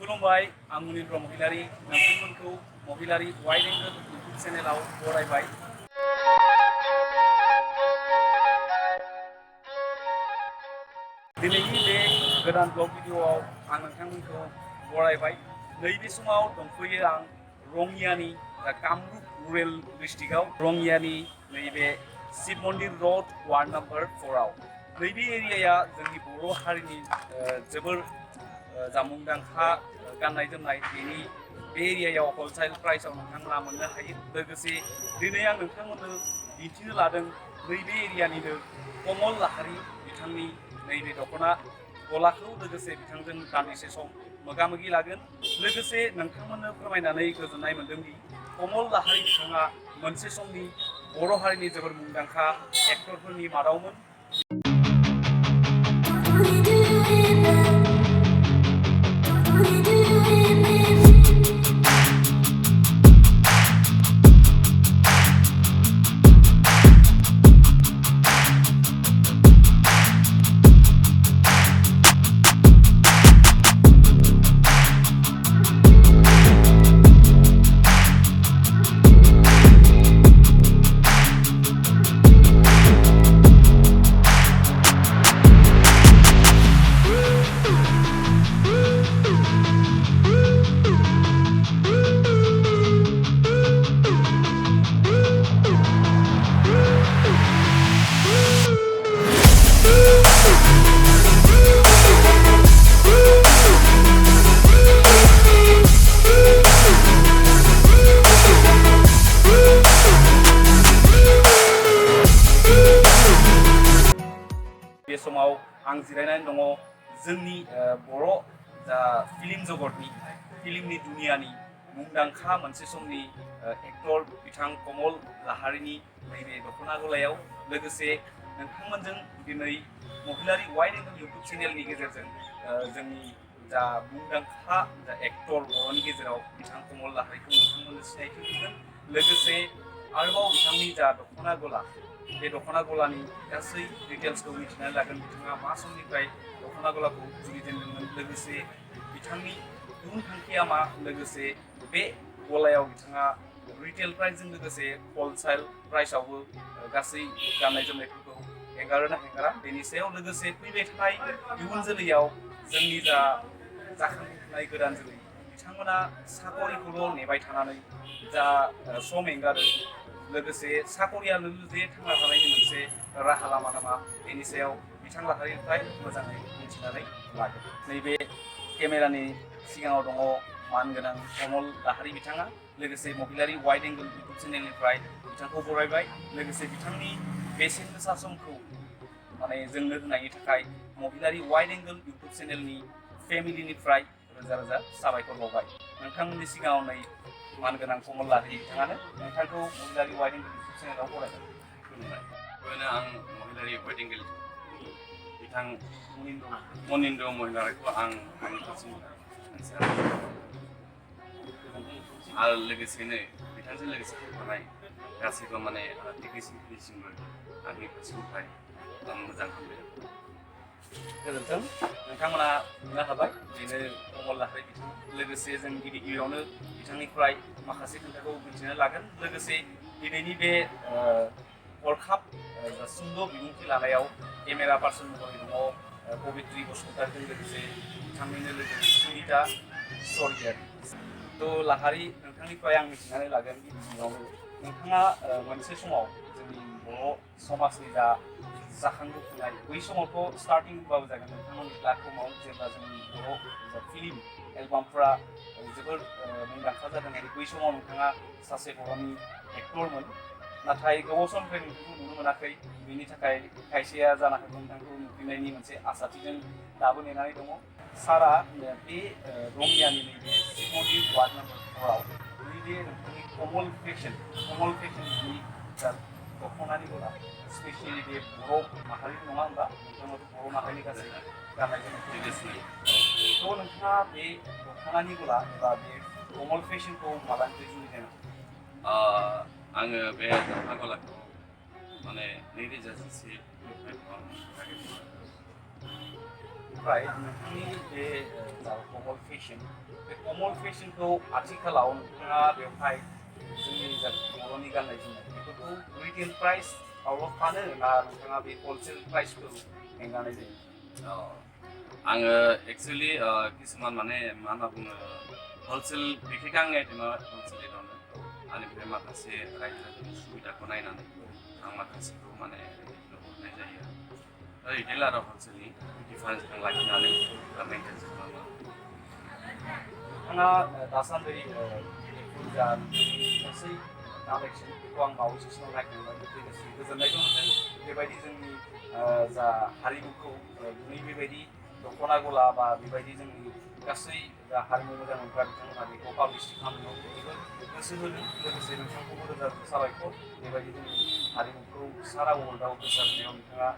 खुलुमबाय आं मुनिन्द्र महिलारी नोंथांमोनखौ महिलारी wide angle YouTube चेनेलाव बरायबाय। दिनैनि बे गोदान ब्लग भिडिअआव आं नोंथांमोनखौ बरायबाय। नैबे समाव दंफैयो आं रङियानि कामरुप रुरेल डिस्ट्रिक्टआव रङियानि नैबे शिव मन्दिर रोड वार्ड नम्बर 4आव। नैबे एरियाया जोंनि बर' हारिनि जोबोर मुंदांखा गाननाय जोमनाय बेनि बे एरियायाव हलसेल प्राइसआव नोंथांमोना मोननो हायो। लोगोसे दिनै आं नोंथांमोननो दिन्थिनो लादों नैबे एरियानिनो कमल लाहारी बिथांनि नैबे दख'ना गलाखौ। लोगोसे बिथांजों दान्दिसे सम मोगा मोगि लागोन। लोगोसे नोंथांमोननो फोरमायनानै गोजोननाय मोनदोंदि कमल लाहारी बिथाङा मोनसे समनि बर' हारिनि जोबोर मुंदांखा एक्टरफोरनि मादावमोन। बे समाव आं जिरायनानै दङ जोंनि बर' फिल्म जगतनि फिल्मनि दुनियानि मुंदांखा मोनसे समनि एक्टर बिथां कमल लाहारीनि नैबे दख'ना गलायाव। लोगोसे नोंथांमोनजों दिनै महिलारी वाइड एंगल यूट्यूब चेनेलनि गेजेरजों जोंनि मुंदांखा एक्टर बर'नि गेजेराव बिथां कमल लाहारीखौ नोंथांमोननो सिनायथि होगोन। लोगोसे आरोबाव बिथांनि दख'ना गला बे दख'ना गलानि गासै डिटेल्सखौ मिथिनानै लागोन। बिथाङा मा समनिफ्राय दख'ना गलाखौ जुरिजेनदोंमोन, लोगोसे बिथांनि इयुन थांखिया मा, लोगोसे बे गलायाव बिथाङा रिटेल प्राइसजों लोगोसे हलसेल प्राइसआवबो गासै गाननाय जोमनायफोरखौ हेंगारोना हेंगारा बेनि सायाव, लोगोसे फैबाय थानाय इयुन जोलैयाव जोंनि जाखांफुनाय गोदान जोलै बिथांमोना साकरिखौल' नेबाय थानानै सम एंगारो, लोगोसे साकरियानो जे थांना थानायनि मोनसे राहा लामा नामा बेनि सायाव बिथां लाहारीनिफ्राय मोजाङै मिथिनानै लागोन। नैबे केमेरानि सिगाङाव दङ मानगोनां कमल लाहारी बिथाङा। लोगोसे महिलारी वाइड एंगल यूट्यूब चेनेलनिफ्राय बिथांखौ बरायबाय। लोगोसे बिथांनि बेसेन गोसा समखौ जोंनो होनायनि थाखाय महिलारी वाइड एंगल यूट्यूब चेनेलनि फेमिलिनिफ्राय रोजा रोजा साबायखर बावबाय। नोंथांमोननि सिगाङाव नै मानगोनां कमल लाहारी बिथाङानो नोंथांखौ महिलारी वाइड एंगल यूट्यूब चेनेलाव बरायबाय। खुलुमबाय। आं महिलारी वाइड एंगल बिथां मुनिन्द्र महिलारीखौ आं आरो लोगोसेनो बिथांजों लोगोसे थानाय गासैबो टेक्निसियानफोरनिसिमबो आंनि गोसोनिफ्राय मोजां हामलायनाय गोजोन्थों। नोंथांमोना नुनो हाबाय बेनो कमल लाहारी बिथां। लोगोसे जों गिबियावनो बिथांनिफ्राय माखासे खोथाखौ मिथिनो लागोन। लोगोसे दिनैनि बे हरखाब सुंद' बिबुंथि लानायाव केमेरा पार्सन महरै दङ पबित्री बसुमतारीजों लोगोसे बिथांनिनो लोगो सुनिता स्वरगियारि। थ' लाहारी, नोंथांनिफ्राय आं मिथिनानै लागोन गिबियावनो नोंथाङा मोनसे समाव जोंनि बर' समाजनि जाखांबोफुनाय बै समावथ' स्टार्टिं होनबाबो जागोन नोंथांमोननि प्लेटफर्माव जेब्ला जोंनि बर' फिल्म एलबामफ्रा जोबोर मुंदांखा जादों आरो बै समाव नोंथाङा सासे बर'नि एक्टरमोन। नाथाय गोबाव समनिफ्राय नोंथांखौ नुनो मोनाखै, बेनि थाखाय खायसेया जानो हागौ नोंथांखौ नुफिननायनि मोनसे आसाथिजों दाबो नेनानै दङ। सारा बे रङियानि नैबे शिव मन्दिर वार्ड नम्बर 4आव नैबे नोंथांनि कमल फेशननि दख'नानि गला, स्पेसियेलि बे बर' माहारिनि नङा होनबा? नोंथाङाथ' बर' माहारिनि गासै गाननाय जोमनाय। थ' नोंथाङा बे दख'नानि गला एबा बे कमल फेशनखौ मालानिफ्राय जुरिजेनो? आङो बे दख'ना गलाखौ 2011 ओमफ्राय नोंथांनि बे जा कमल फेशन बे कमल फेशनखौ आथिखालाव नोंथाङा बेवहाय जोंनि जा बर'नि गाननाय जोमनाय बेफोरखौ रिटेल प्राइसआवल' फानो ना नोंथाङा बे हलसेल प्राइसखौ एंगारनाय जायो? आङो एक्सुवेलि किसुमान माने मा होनना बुङो हलसेल बिखेखा आंनि आइटेमा हलसेलावनो आंनिफ्राय माखासे रायजो राजानि सुबिदाखौ नायनानै आं माखासेखौ माने रिटेलाव हरनाय जायो रिटेल आरो हलसेलनि डिफारेन्सखौ लाखिनानै मेइनटेन खालामो। नोंथाङा दासान्दि बेफोर जा नोंथांनि गासै कालेक्सन बेखौ आं बावैसो सिगां नायखांबाय लोगोसे गोजोननायबो मोनदों बेबायदि जोंनि जा हारिमुखौ दिनै बेबायदि दख'ना गला बा बेबायदि जोंनि गासै जा हारिमु मोजां मोनग्रा बिथांमोनहा बेखौ पाब्लिसिटि खालामनायाव जोबोद गोसो होदों लोगोसे नोंथांखौबो रोजा रोजा साबायखर बेबायदि जोंनि हारिमुखौ सारा वर्ल्डआव गोसारनायाव नोंथाङा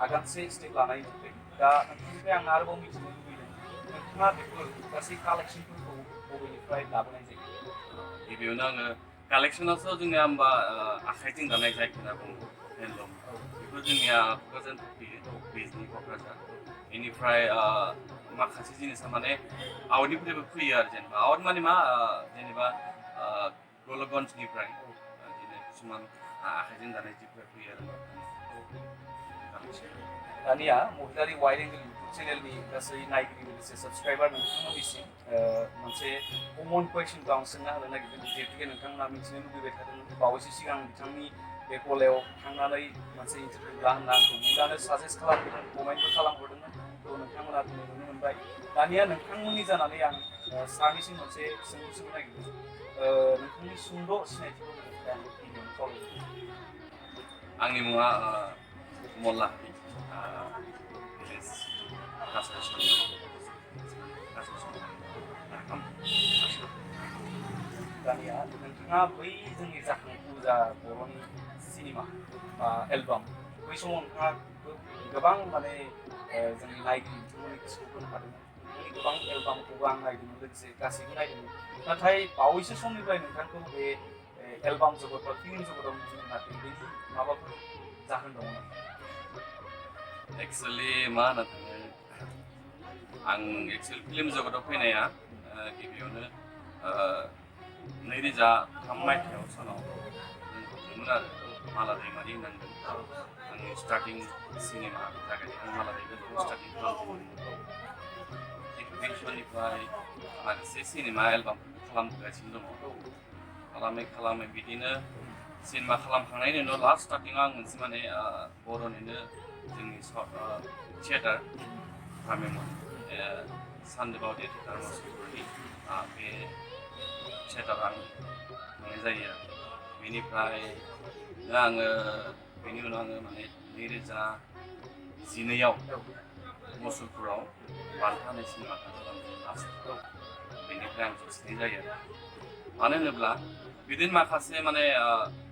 आगानसे स्टेप लानायनि थाखाय दा नोंथांनिफ्राय आं आरोबाव मिथिनो लुबैदों नोंथाङा बेफोर गासै कालेक्सनफोरखौ बबेनिफ्राय लाबोनाय जायो? गिबियावनो आङो कालेक्सनावथ' जोंनिया होमबा आखाइजों दानाय जायखौ होनना बुङो हेन्दलुम बेफोर जोंनिया क'क्राझार फैयो बिजनि क'क्राझार बेनिफ्राय माखासे जिनिसा माने आउटनिफ्रायबो फैयो आरो जेनेबा आउट माने मा जेनेबा गलगन्जनिफ्राय बिदिनो किसुमान आखाइजों दानाय जिफोर फैयो आरो दानिया महिलारि वाइड एंगल इउटुब चेनेलनि गासै नायगिरि लोगोसे साबस्क्राइबार नोंथांमोननिसिम मोनसे कमन कुइसनखौ आं सोंना होनो नागिरदों जिहेतुके नोंथांमोना मिथिनो लुबैबाय थादों बावैसो सिगां बिथांनि बे गलायाव थांनानै मोनसे इन्टारभिउ ला होनना आंखौ बुंनानै साजेस्ट खालामदोंमोन कमेन्टबो खालामहरदोंमोन थ' नोंथांमोना दिनै नुनो मोनबाय दानिया नोंथांमोननि जानानै आं सारनिसिम मोनसे सोंलु सोंनो नागिरदों नोंथांनि सुंद' सिनायथिखौ होनो थाखाय आं गिबियावनो खावलायदों। आंनि मुङा कमल लाहारि भिलेज कासार दानिया नोंथाङा बै जोंनि जाखांफु जा बर'नि सिनेमा बा एलबाम बै समाव नोंथाङा गोबां माने जोंनि नायगिरि बिथांमोननि गोसोखौ बोनो हादोंमोन नोंथांनि गोबां एलबामखौबो आं नायदोंमोन लोगोसे गासैबो नायदोंमोन नाथाय बावैसो समनिफ्राय नोंथांखौ बे एलबाम जगत बा फिल्म जगताव नुनो मोनाखै बेनि माबाफोर जाहोन दङ नामा? एक्सुवेलि मा होनना बुङो आं एक्सुवेलि फिल्म जगताव फैनाया गिबियावनो 2003 मायथाइयाव सनाव जों नुदोंमोन आरो माला दैमारि होननांगोन आंनि स्टार्टिं सिनेमा जागायनाय आं माला दैमारिखौ स्टार्टिं खालामदोंमोन थिग बे समनिफ्राय माखासे सिनेमा एलबामफोरखौ खालामबोगासिनो दङ खालामै बिदिनो सिनेमा खालामखांनायनि उनाव लास्ट स्टार्टिङाव आं मोनसे माने बर'निनो जोंनि थियेटार गामिमोन सानदोबावदि थियेटार मुसुलपुरनि बे थियेटाराव आं थांनाय जायो आरो बेनिफ्राय बेनि उनाव आङो माने 2012आव मुसुलपुराव बान्था होनाय सिनेमाखौ खालामदों लास्टआव बेनिफ्राय आं जसिनाय जायो आरो मानो होनोब्ला बिदिनो माखासे माने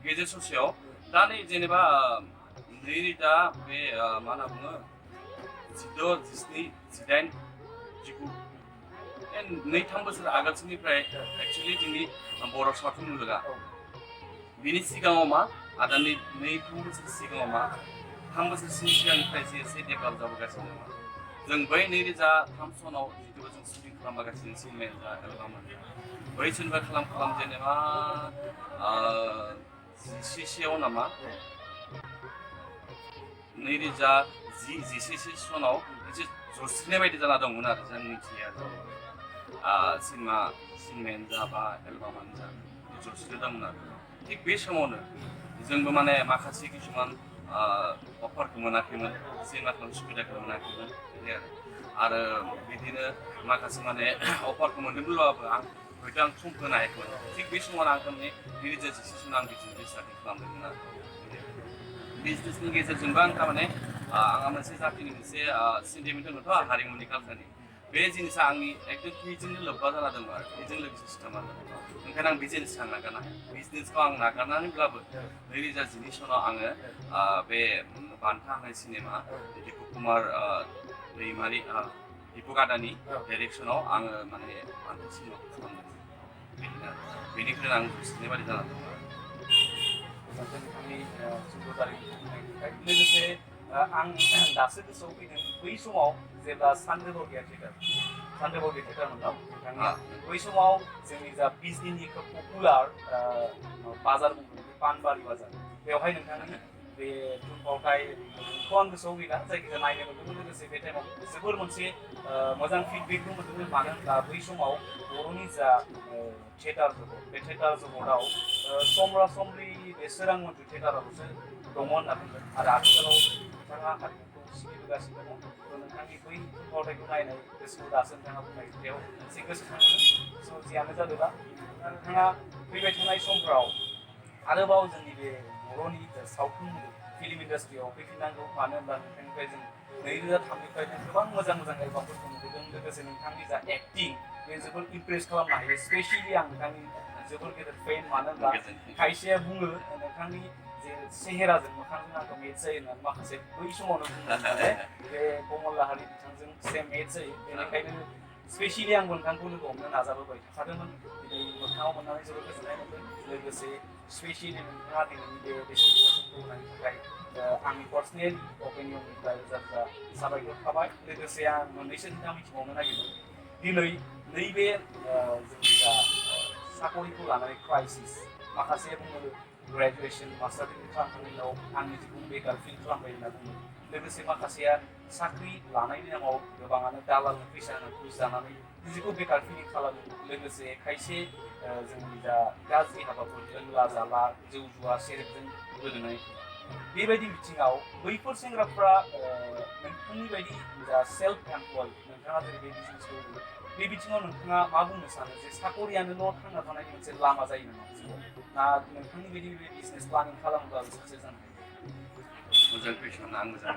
गेजेर ससेयाव दा नै जेनेबा दा बे मा होनना बुङो 16, 17, 19 नै-3 बोसोर आगोलसोनिफ्राय एक्सुवेलि जोंनि बर' सावथुन मुलुगा बिनि सिगाङाव मा आदा 2-3 बोसोर सिगाङाव मा 3 बोसोरसोनि सिगांनिफ्रायसो एसे डेभेलप जाबोगासिनो दङ जों बै 2003 सनाव जिथु जों शुटिं खालामगासिनो सिनेमाया जा एलबामानो जा बै सिनेमा खालाम जेनेबा 11 नामा 2010-11 सनाव एसे जसिनाय बायदि जाना दंमोन आरो जों मिथियो आरो सिनेमायानो जा बा एलबामानो जा जसिनो दंमोन आरो थिग बे समावनो जोंबो माने माखासे किसुमान अफारखौ मोनाखैमोन सिनेमाखौ सुबिदाखौ मोनाखैमोन बिदि आरो बिदिनो माखासे माने अफारखौ मोनदोंब्लाबो हयथ' आं सम होनो हायाखैमोन थिग बे समाव आं माने 2016 सनाव आं बिजनेस स्टार्टिं खालामदोंमोन आरो बिजनेसनि गेजेरजोंबो आं थारमाने आंहा मोनसे जातिनि मोनसे सेन्टिमेन्ट दङथ' हारिमुनि कालचारनि बे जिनिसा आंनि एकदम बेजोंनो लोब्बा जाना दङ आरो बेजों लोगोसे सिथाबना दङ ओंखायनो आं बिजनेसखौ आं नागारनो हाया बिजनेसखौ आं नागारनानैब्लाबो 2012 सनाव आङो बे बान्था होनाय सिनेमा दिपु कुमार दैमारि दिपु गादानि डाइरेक्सनाव आङो माने बान्था सिनेमाखौ खालामदों बेनिफ्रायनो आं जसिनाय बायदि जाना दङ लोगोसे आं दासो गोसोआव फैदों बै समाव जेब्ला सानदे बरगया थिएटार मोनदां नोंथांनिया बै समाव जोंनि जा बिजनीनि खोब पपुलार बाजार बुंदों पानबारि बाजार बेवहाय नोंथांनि बे थुनफावथायखौ आं गोसोआव गैला जायखिजाया नायनो मोन्दोंमोन लोगोसे बे टाइमाव जोबोर मोनसे मोजां फिडबेकबो मोन्दोंमोन मानो होनब्ला बै समाव बर'नि जा थिएटार जगत बे थिएटार जगताव समरा समरि बे सोरां मन्जु थिएटाराल'सो दङ होनना बुंदों आरो आथिखालाव नोंथाङा हारिमुखौ सिबिबोगासिनो दङ नोंथांनि बै थुनफावथायखौ नायनाय गोसोखौ दासो नोंथाङा बुंनाय खोथायाव एसे गोसोखांदों स' जियानो जादोंबा नोंथाङा फैबाय थानाय समफ्राव आरोबाव जोंनि बे बर'नि सावथुन फिल्म इन्डास्ट्रियाव फैफिननांगौ मानो होनब्ला नोंथांनिफ्राय जों 2003निफ्रायनो गोबां मोजां मोजां एलबामफोरखौ नुबोदों लोगोसे नोंथांनि जा एक्टिं बे जोबोर इमप्रेस खालामनो हायो स्पेसियेलि आं नोंथांनि जोबोर गेदेर फेन मानो होनब्ला खायसेया बुङो नोंथांनि जे सेहेराजों मोखांजों आंखौ मेच जायो होननानै माखासे बै समावनो बुंदों माने बे कमल लाहारि बिथांजों सेम मेच जायो बेनिखायनो स्पेसियेलि आंबो नोंथांखौ लोगो हमनो नाजाबोबाय थाखादोंमोन दिनै मोखाङाव मोननानै जोबोर गोजोननाय मोनदों लोगोसे स्पेसियेलि नोंथाङा दिनैनि बे बेसेन समखौ होनायनि थाखाय आंनि पार्सनेल अपिनियननिफ्राय रोजा रोजा साबायखर थाबाय लोगोसे आं मोननैसो खोथा मिथिबावनो नागिरदों दिनै नैबे जोंनि जा साकरिखौ लानानै क्राइसिस माखासे बुङो ग्रेजुएसन मास्टार डिग्री खालामखांनायनि उनाव आंनि जिउखौ बेकार फिल खालामबाय होनना बुङो लोगोसे माखासेया साख्रि लानायनि नामाव गोबाङानो दालालनो फैसा होनानै घुस जानानै जिउखौ बेकार फिल खालामो लोगोसे खायसे जोंनि जा गाज्रि हाबाफोर लोंला जाला जौ जुवा सेरेबजों गोदोनाय बेबायदि बिथिङाव बैफोर सेंग्राफ्रा नोंथांनि बायदि जा सेल्फ एमप्लय नोंथाङा जेरै बे बिजनेसखौ बे बिथिङाव नोंथाङा मा बुंनो सानो जे साकरियानोल' थांना थानायनि मोनसे लामा जायो नामा जिउआव ना नोंथांनि बायदि बे बिजनेस प्लानिं खालामोब्लाबो साक्सेस जानो हायो मोजां कुइसन आं मोजां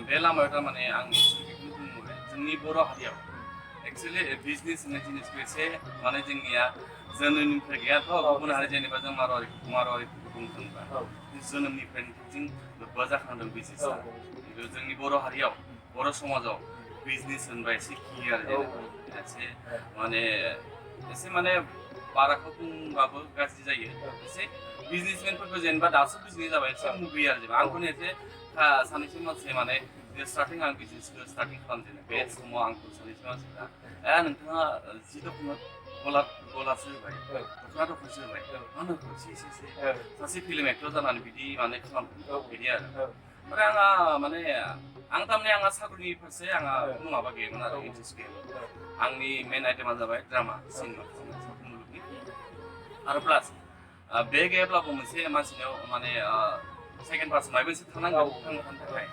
बे लामायाव थारमाने आं बेखौनो बुंबाय जोंनि बर' हारियाव एक्सुवेलि बिजनेस होननाय जिनिसखौ एसे माने जोंनिया जोनोमनिफ्राय गैयाथ' गुबुन हारि जेनेबा जों मारवारिफोरखौ बुंनो थाङोबा जोनोमनिफ्रायनो जों लोब्बा जाखांदों बिजनेसा खिन्थु जोंनि बर' हारियाव बर' समाजाव बिजनेस होनबा एसे गियो आरो एसे माने बाराखौ बुंबाबो गाज्रि जायो एसे बिजनेसमेनफोरखौ जेनेबा दासो बुजिनाय जाबाय एसे मुगैयो आरो जेनेबा आंखौनो एसे सानैसो मानसि माने स्टार्टिं आं बिजनेसखौ स्टार्टिं खालामजेनो बे समाव आंखौ सानैसो मानसिफ्रा नोंथाङा जि दखान गलासो होबाय दख'ना दखानसो होबाय मानो सासे फिल्म एक्टर जानानै बिदि माने खालामदों बिदि आरो ओमफ्राय आं थारमाने आंहा साख्रिनि फारसे आंहा खुनु माबा गैयामोन आरो इन्ट्रेस्ट गैयामोन आंनि मेन आइटेमा जाबाय ड्रामा सिनेमा मुलुगनि आरो प्लास बे गैयाब्लाबो मोनसे मानसिनियाव माने सेकेन्ड पार्सन माबा मोनसे थानांगौ थांनो थानो थाखाय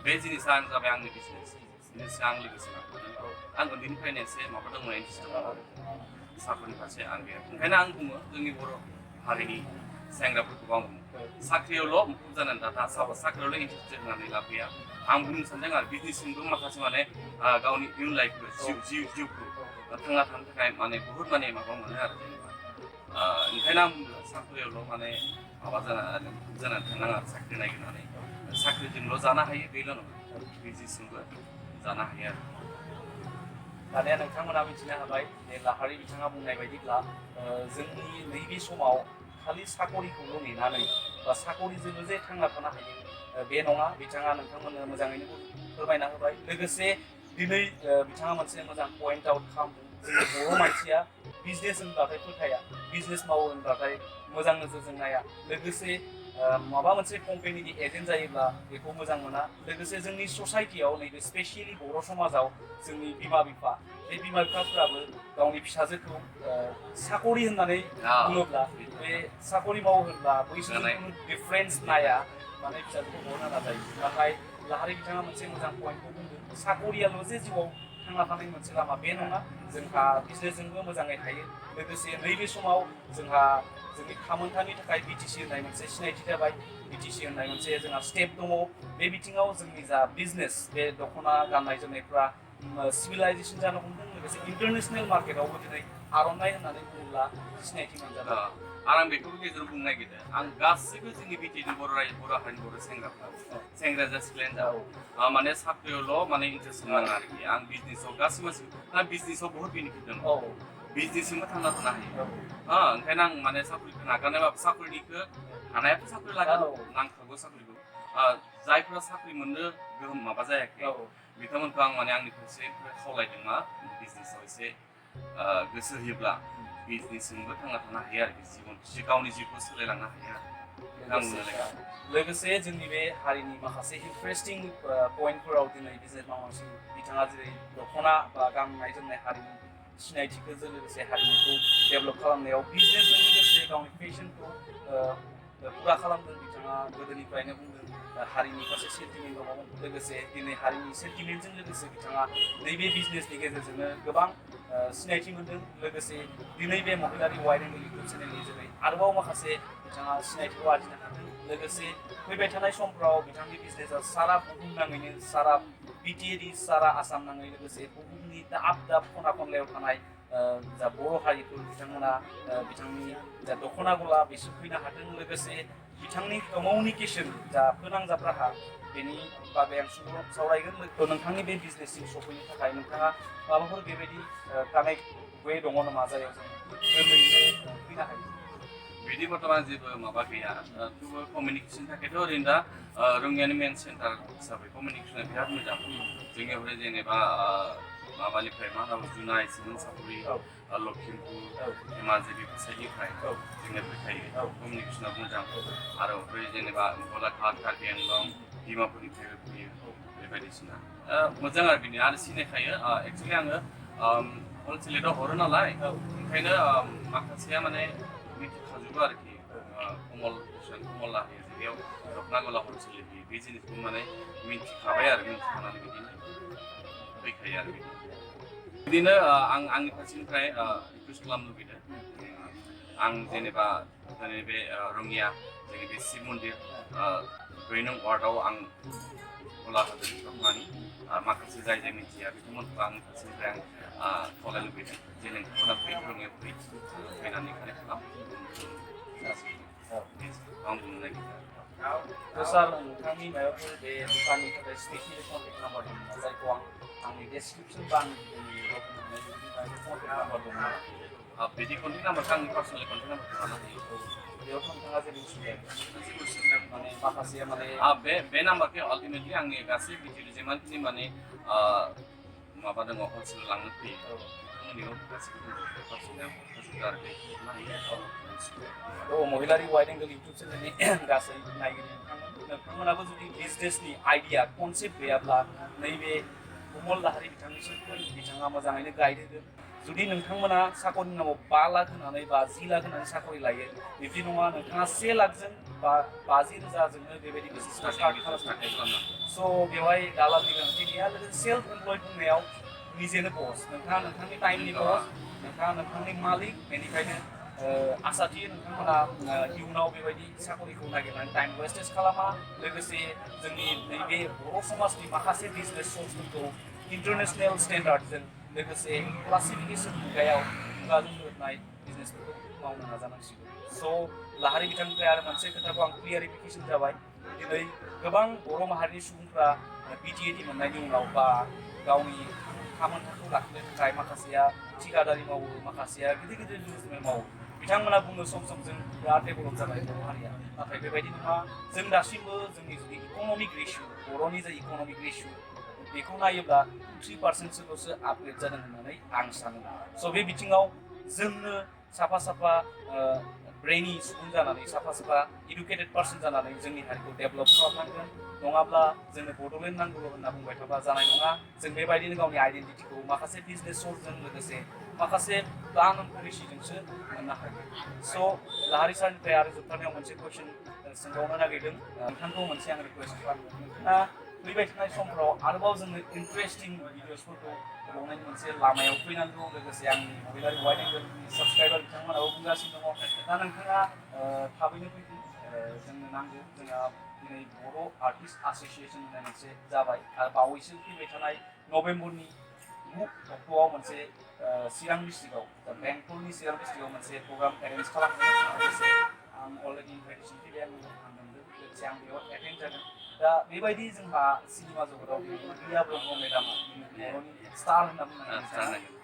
बे जिनिसा आं जाबाय आंनि बिजनेसखौ आं लोगोसे लांफादों आं उन्दैनिफ्रायनो एसे माबा दंमोन इन्ट्रेस्ट दंमोन आरो साख्रिनि फारसे आं गैया ओंखायनो आं बुङो जोंनि बर' हारिनि सेंग्राफोरखौ आं बुङो साख्रियावल' मुखुब जानानै दा साख्रियावल' इन्ट्रेस्टेड होननानै लाब गैया आं बुंनो सानदों आरो बिजनेसजोंबो माखासे माने गावनि इयुन लाइफखौ जिउखौ थांना थानो थाखाय माने बुहुत माने माबा मोनो आरो जेनेबा ओंखायनो आं बुंदों साख्रियावल' माने माबा जानानै थांनाङा आरो साख्रि नागिरनानै साख्रिजोंल' जानो हायो बेल' नङा बिजनेसजोंबो जानो हायो आरो दानिया नोंथांमोना मिथिनो हाबाय जे लाहारि बिथाङा बुंनाय बायदिब्ला जोंनि नैबे समाव खालि साकरिखौल' नेनानै बा साकरिजोंल' जे थांना थानो हायो बे नङा बिथाङा नोंथांमोननो मोजाङैनो फोरमायना होबाय लोगोसे दिनै बिथाङा मोनसे मोजां पइन्ट आउट खालामदों जोंनि बर' मानसिया बिजनेस होनब्लाथाय फोथाया बिजनेस मावो होनब्लाथाय मोजां नोजोरजों नाया लोगोसे माबा मोनसे कम्पानिनि एजेन्ट जायोब्ला बेखौ मोजां मोना लोगोसे जोंनि ससाइटियाव नैबे स्पेसियेलि बर' समाजाव जोंनि बिमा बिफा बे बिमा बिफाफोराबो गावनि फिसाजोखौ साकरि होननानै बुङोब्ला बे साकरि मावो होनब्ला बैसोरजों खुनु डिफारेन्स नाया माने फिसाजोखौ हरनो नाजायो नाथाय लाहारि बिथाङा मोनसे मोजां पइन्टखौ बुंदों साकरियाल' जे जिउआव थांना थानायनि मोनसे लामा बे नङा जोंहा बिजनेसजोंबो मोजाङै थायो लोगोसे नैबे समाव जोंहा जोंनि खामानिनि थाखाय बिटिसि होननाय मोनसे सिनायथि जाबाय बिटिसि होननाय मोनसे जोंहा स्टेप दङ बे बिथिङाव जोंनि जा बिजनेस बे दख'ना गाननाय जोमनायफ्रा सिभिलाइजेसन जानो हमदों लोगोसे इन्टारनेसनेल मार्केटआवबो दिनै आर'नाइ होननानै बुङोब्ला सिनायथि मोनजाबाय आरो आं बेखौबो गेजेराव बुंनो नागिरदों आं गासैबो जोंनि बिटिनि बर' हारिनि बर' सेंग्रा जा सिख्लायानो जा माने साख्रियावल' माने इन्ट्रेस्ट होनाङा आरोखि आं बिजनेसाव गासैबो बिजनेसाव बहुत बेनिफिट दङ बिजनेसजोंबो थांना थानो हायो ओंखायनो आं माने साख्रिखौ नागारनायबाबो साख्रिनिखौ हानायाथ' साख्रि लागोन नांखागौ साख्रिखौ जायफोरा साख्रि मोननो गोहोम माबा जायाखै औ बिथांमोनखौ आं माने आंनि फारसे खावलायदों मा बिजनेसाव एसे गोसो होयोब्ला बिजनेसजोंबो थांना थानो हायो आरो जिबन गावनि जिउखौ सोलायलांनो हायो आरो लोगोसे जोंनि बे हारिनि माखासे इन्टारेस्टिं पइन्टफोराव दिनै बिजिनेस मावनांसिगौ बिथाङा जेरै दख'ना बा गाननाय जोमनाय हारिनि सिनायथिखौ जों लोगोसे हारिमुखौ डेभेलप खालामनायाव बिजनेसजों लोगोसे गावनि पेशनखौ पुरा खालामदों बिथाङा गोदोनिफ्रायनो बुंदों हारिनि फारसे सेन्टिमेन्ट दङ लोगोसे दिनै हारिनि सेन्टिमेन्टजों लोगोसे बिथाङा नैबे बिजनेसनि गेजेरजोंनो गोबां सिनायथि मोनदों लोगोसे दिनै बे महिलारि वाइड एंगल इउटुब चेनेलनि जोहै आरोबाव माखासे बिथाङा सिनायथिखौ आरजिनो हादों लोगोसे फैबाय थानाय समफ्राव बिथांनि बिजनेसा सारा बुहुमनाङैनो सारा बिटिएडि सारा आसाम नाङै लोगोसे बुहुमनि दाब दाब खना खनलायाव थानाय जा बर' हारिफोर बिथांमोना बिथांनि जा दख'ना गला बिसोर फैनो हादों लोगोसे बिथांनि कमिउनिकेसन जा फोनांजाब राहा बेनि बागै आं सावरायगोन नोंथांनि बे बिजनेससिम सफैनो थाखाय नोंथाङा माबाफोर बेबायदि कानेक्ट वे दङ नामा जायाव जों गोरलैयैनो फैनो हायो बिदि बर्थमान जेबो माबा गैया थेवबो कमिउनिकेसन थाखायथ' ओरैनो दा रङियानि मेन सेन्टार हिसाबै कमिउनिकेसना बिराद मोजां जोंनियावहाय जेनेबा माबानिफ्राय मा होनना बुङो जुनाय सिमोनसापुरि लखिमपुर धेमाजि बेफोर साइडनिफ्राय जोंनिया फैखायो कमिउनिकेसना मोजां आरो ओमफ्राय जेनेबा गलाघाट कार्बि आंलं डिमापुरनिफ्रायबो फैयो बेबायदिसिना मोजां आरो बिनो आरो सिनायखायो एक्सुवेलि आङो हलसेलाव हरो नालाय ओंखायनो माखासेया माने मिथिखाजोबो आरोखि कमल लाहारि बेयाव दख'ना गला हलसेल होयो बे जिनिसखौ माने मिथिखाबाय आरो मिथिखानानै बिदिनो फैखायो आरो बिदिनो आं आंनि फारसेनिफ्राय रिकुवेस्ट खालामनो लुबैदों आं जेनेबा जोंनि बे रङिया जोंनि बे शिब मन्दिर 2 नं वार्डआव आं गला होदों दख'नानि माखासे जाय जाय मिथिया बिथांमोनखौ आंनि फारसेनिफ्राय आं खावलायनो लुबैदों जे नोंथांमोना रङियाव फैनानै कानेक्ट खालाम आं बुंनो नागिरदों सार नोंथांनि माबाफोर बे दुकाननि थाखाय स्पेसियेलि कन्टेक्ट नाम्बार दङ जायखौ आंनि डेसक्रिपसन बा आंनि कन्टेक्ट नाम्बार दङ बिदि कन्टेक्ट नाम्बारखौ आंनि पार्सनेल कन्टेक्ट नाम्बारखौ लानो हायो बेयावथ' नोंथाङा जेबो उसुबिदा माने माखासे माने बे नाम्बारखौ आल्टिमेटलि आंनि गासै बिटिडि जेमानखिनि माने माबा दङ हलसेल लांनो फैयो बिथांमोननियाव गासैबो महिलारि वाइड एंगल इउटुब चेनेलनि गासै नायगिरि नोंथांमोनाबो जुदि बिजनेसनि आइडिया कनसेप्ट गैयाब्ला नैबे कमल लाहारि बिथांनिसिम बिथाङा मोजाङैनो गाइड होगोन जुदि नोंथांमोना साकरिनि नामाव 5 लाख होनानै बा 10 लाख होनानै साकरि लायो बिब्दि नङा नोंथाङा 1 लाखजों बा 50,000जोंनो बेबायदि बिजनेसखौ स्टार्ट खालामनो स' बेवहाय दालालनि गोनांथि गैया लोगोसे सेल्फ एमप्लयड बुंनायाव निजेनो बस नोंथाङा नोंथांनि टाइमनि बस नोंथाङा नोंथांनि मालिक बेनिखायनो आसा थियो नोंथांमोना इयुनाव बेबायदि साकरिखौ नागिरनानै टाइम वेस्टेज खालामा लोगोसे जोंनि नैबे बर' समाजनि माखासे बिजनेस सर्सफोरखौ इन्टारनेसनेल स्टेन्डार्डजों लोगोसे क्लासिफिकेसन मुगायाव मुगाजों गोरोबनाय बिजनेसफोरखौ मावनो नाजानांसिगौ स' लाहारि बिथांनिफ्राय आरो मोनसे खोथाखौ आं क्लियारिफिकेसन जाबाय दिनै गोबां बर' माहारिनि सुबुंफ्रा बिटिएडि मोननायनि उनाव बा गावनि खामानिखौ लाखिनो थाखाय माखासेया थिकादारि मावो माखासेया गिदिर गिदिर बिजनेसमेन मावो बिथांमोना बुङो सम सम जों बिराद डेभेलप जाबाय बर' हारिया नाथाय बेबायदि नङा जों दासिमबो जोंनि जुदि इक'नमिक रेशिय' बर'नि जा इक'नमिक रेशिय' बेखौ नायोब्ला 3%ल'सो आपग्रेड जादों होननानै आं सानो स' बे बिथिङाव जोंनो साफा साफा ब्रेनि सुबुं जानानै साफा साफा इडुकेटेड पार्सन जानानै जोंनि हारिखौ डेभेलप खालामनांगोन नङाब्ला जोंनो बड'लेण्ड नांगौ होनना बुंबाय थाबा जानाय नङा जों बेबायदिनो गावनि आइडेन्टिटिखौ माखासे बिजनेस सर्सजों लोगोसे माखासे प्लान एन्ड पलिसिजोंसो मोननो हायो स' लाहारि सारनिफ्राय आरो जोबथारनायाव मोनसे कुइसन सोंबावनो नागिरदों नोंथांखौ मोनसे आं रिकुवेस्ट खालामो नोंथाङा फैबाय थानाय समफ्राव आरोबाव जोंनो इन्टारेस्टिं भिडिअसफोरखौ होबावनायनि मोनसे लामायाव फैनांगौ लोगोसे आंनि महिलारि वाइड एंगलनि साबस्क्राइबार बिथांमोनाबो बुंगासिनो दङ दा नोंथाङा थाबैनो फैगोन जोंनो नांगौ जोंहा दिनै बर' आर्टिस्ट एस'सिएसन होननाय मोनसे जाबाय आरो बावैसो फैबाय थानाय नभेम्बरनि 9 अक्ट'आव मोनसे चिरां डिस्ट्रिक्टआव बेंटलनि चिरां डिस्ट्रिक्टआव मोनसे प्रग्राम एरेन्ज खालामदों लोगोसे आं अलरेडि इनभाइटेसन फैबाय आं मोनदों लोगोसे आं बेयाव एटेन्ड जागोन दा बेबायदि जोंहा सिनेमा जगताव रिया ब्रह्म मेडामा बर'नि स्टार होनना बुंनांगोन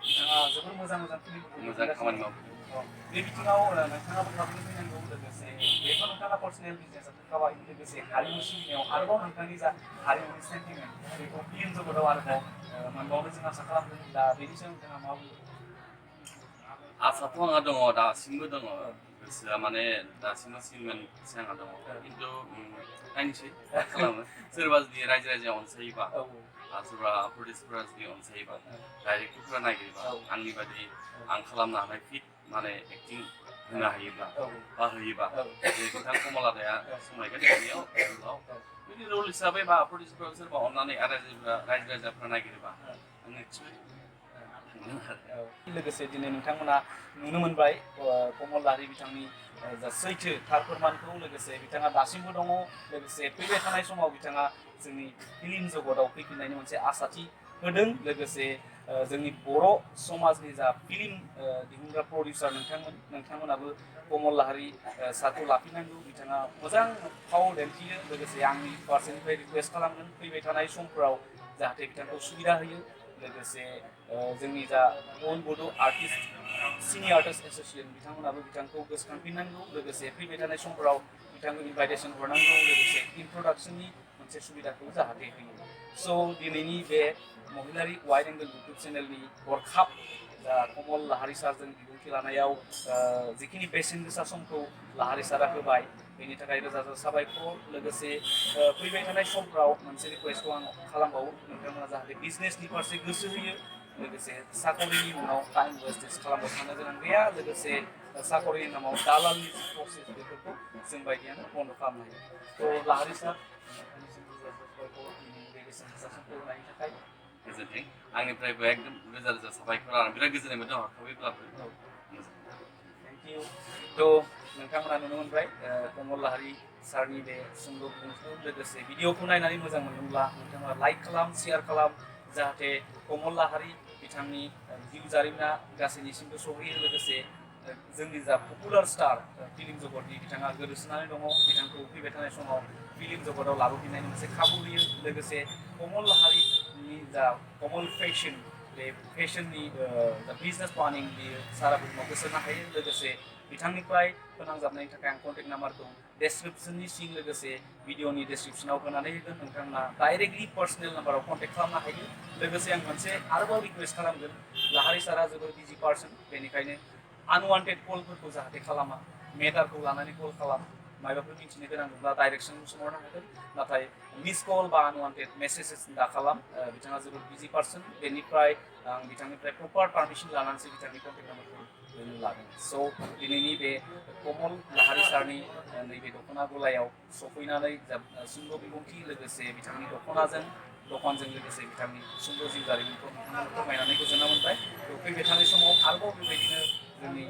बिथाङा जोबोर मोजां मोजां फिल्मफोर मोजां खामानि मावो बे बिथिङाव नोंथाङाबो थाबैनो फैनांगौ लोगोसे बेखौ नोंथाङा पार्सनेल बिजनेसआव थाखाबाय लोगोसे हारिमु सिबिनायाव आरोबाव नोंथांनि जा हारिमुनि सेन्टिमेन्ट बेखौ फिल्म जगताव आरोबाव मोनबावनो जों आसा खालामदों दा बेनि सायाव नोंथाङा मा बुङो? आसाथ' आंहा दङ दासिमबो दङ गोसोआ माने दासिमबो सिनेमानि गोसो आंहा दङ खिन्थु नायनोसै मा खालामो सोरबा जुदि रायजो राजाया अनसायोबा सोरबा प्रडिउसारफोरा जुदि अनसायोबा डाइरेक्टरफोरा नागिरोबा आंनि बादि आं खालामनो हानाय फिट माने एक्टिं होनो हायोब्ला बा होयोबा जे बिथां कमल आदाया समायगोन बेयाव रलाव बिदि रल हिसाबै बा प्रडिउसारफोरा सोरबा अननानै आरो रायजो राजाफ्रा नागिरोबा आं निस्सय लोगोसे दिनै नोंथांमोना नुनो मोनबाय कमल लाहारी बिथांनि जा सैथो थार फोरमानखौ लोगोसे बिथाङा दासिमबो दङ लोगोसे फैबाय थानाय समाव बिथाङा जोंनि फिल्म जगताव फैफिननायनि मोनसे आसाथि होदों लोगोसे जोंनि बर' समाजनि जा फिल्म दिहुनग्रा प्रडिउसार नोंथांमोनाबो कमल लाहारी सारखौ लाफिननांगौ बिथाङा मोजां फाव दिन्थियो लोगोसे आंनि फारसेनिफ्राय रिकुवेस्ट खालामगोन फैबाय थानाय समफोराव जाहाथे बिथांखौ सुबिदा होयो लोगोसे जोंनि जा अल बड' आर्टिस्ट सिनियर आर्टिस्ट एस'सिएसन बिथांमोनाबो बिथांखौ गोसोखांफिननांगौ लोगोसे फैबाय थानाय समफोराव बिथांखौ इनभाइटेसन हरनांगौ लोगोसे इन्ट्रडाक्सननि मोनसे सुबिदाखौ जाहाथे होयो स' दिनैनि बे महिलारि वाइड एंगल इउटुब चेनेलनि हरखाब दा कमल लाहारी सारजों बिबुंथि लानायाव जिखिनि बेसेन गोसा समखौ लाहारी सारा होबाय बेनि थाखाय रोजा रोजा साबायखर लोगोसे फैबाय थानाय समफ्राव मोनसे रिकुवेस्टखौ आं खालामबावो नोंथांमोना जाहाथे बिजनेसनि फारसे गोसो होयो लोगोसे साकरिनि उनाव टाइम वेस्टेज खालामबाय थानो गोनां गैया लोगोसे साकरिनि नामाव दालालनि जि प्रसेस बेफोरखौ जों बायदियानो बन्द' खालामनो हायो थ' लाहारी सार बे बेसेन गोसा समखौ होनायनि थाखाय गोजोन्थों आंनिफ्रायबो एकदम रोजा रोजा साबायखर आं बिराद गोजोननाय मोन्दों हरखाबैब्लाबो थेंक इउ थ' नोंथांमोना नुनो मोनबाय कमल लाहारी सारनि बे सुंद' बिबुंथिखौ लोगोसे भिडिअखौ नायनानै मोजां मोनदोंब्ला नोंथाङा लाइक खालाम शेयार खालाम जाहाथे कमल लाहारी बिथांनि जिउ जारिमिना गासैनिसिमबो सहैयो लोगोसे जोंनि जा पपुलार स्टार फिल्म जगतनि बिथाङा गोदोसोनानै दङ बिथांखौ फैबाय थानाय समाव फिल्म जगताव लाबोफिननायनि मोनसे खाबु होयो लोगोसे कमल लाहारीनि जा कमल फेशन बे फेशननि जा बिजनेस प्लानिं बेयो सारा बुहुमाव गोसारनो हायो लोगोसे बिथांनिफ्राय फोनांजाबनायनि थाखाय आं कन्टेक्ट नाम्बारखौ डेसक्रिपसननि सिं लोगोसे भिडिअनि डेसक्रिपसनाव होनानै होगोन नोंथांमोना डाइरेक्टलि पार्सनेल नाम्बाराव कन्टेक्ट खालामनो हायो लोगोसे आं मोनसे आरोबाव रिकुवेस्ट खालामगोन लाहारी सारा जोबोर बिजि पार्सन बेनिखायनो आनवान्टेड कलफोरखौ जाहाथे खालामा मेटारखौ लानानै कल खालाम माबाफोर मिथिनो गोनां दंब्ला डाइरेक्सन सोंहरनो हागोन नाथाय मिस कल बा आनवान्टेड मेसेजेस दा खालाम बिथाङा जोबोर बिजि पार्सन बेनिफ्राय आं बिथांनिफ्राय प्रपार पारमिसन लानानैसो बिथांनि कन्टेक्ट नाम्बारखौ लागोन स' दिनैनि बे कमल लाहारी सारनि नैबे दख'ना गलायाव सफैनानै सुंद' बिबुंथि लोगोसे बिथांनि दखानजों लोगोसे बिथांनि सुंद' जिउ जारिमिनखौ नोंथांमोननो फोरमायनानै गोजोननाय मोनबाय फैबाय थानाय समाव आरोबाव बेबायदिनो जोंनि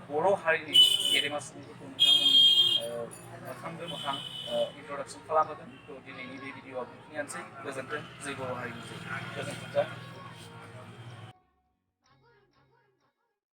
बर' हारिनि गेदेमा सुबुंफोरखौ नोंथांमोननि मोखांजों मोखां इन्ट्रडाक्सन खालामहोगोन थ' दिनैनि बे भिडिअआ बेखिनियानोसै गोजोन्थों जै बर' हारिनि गोजोन्थों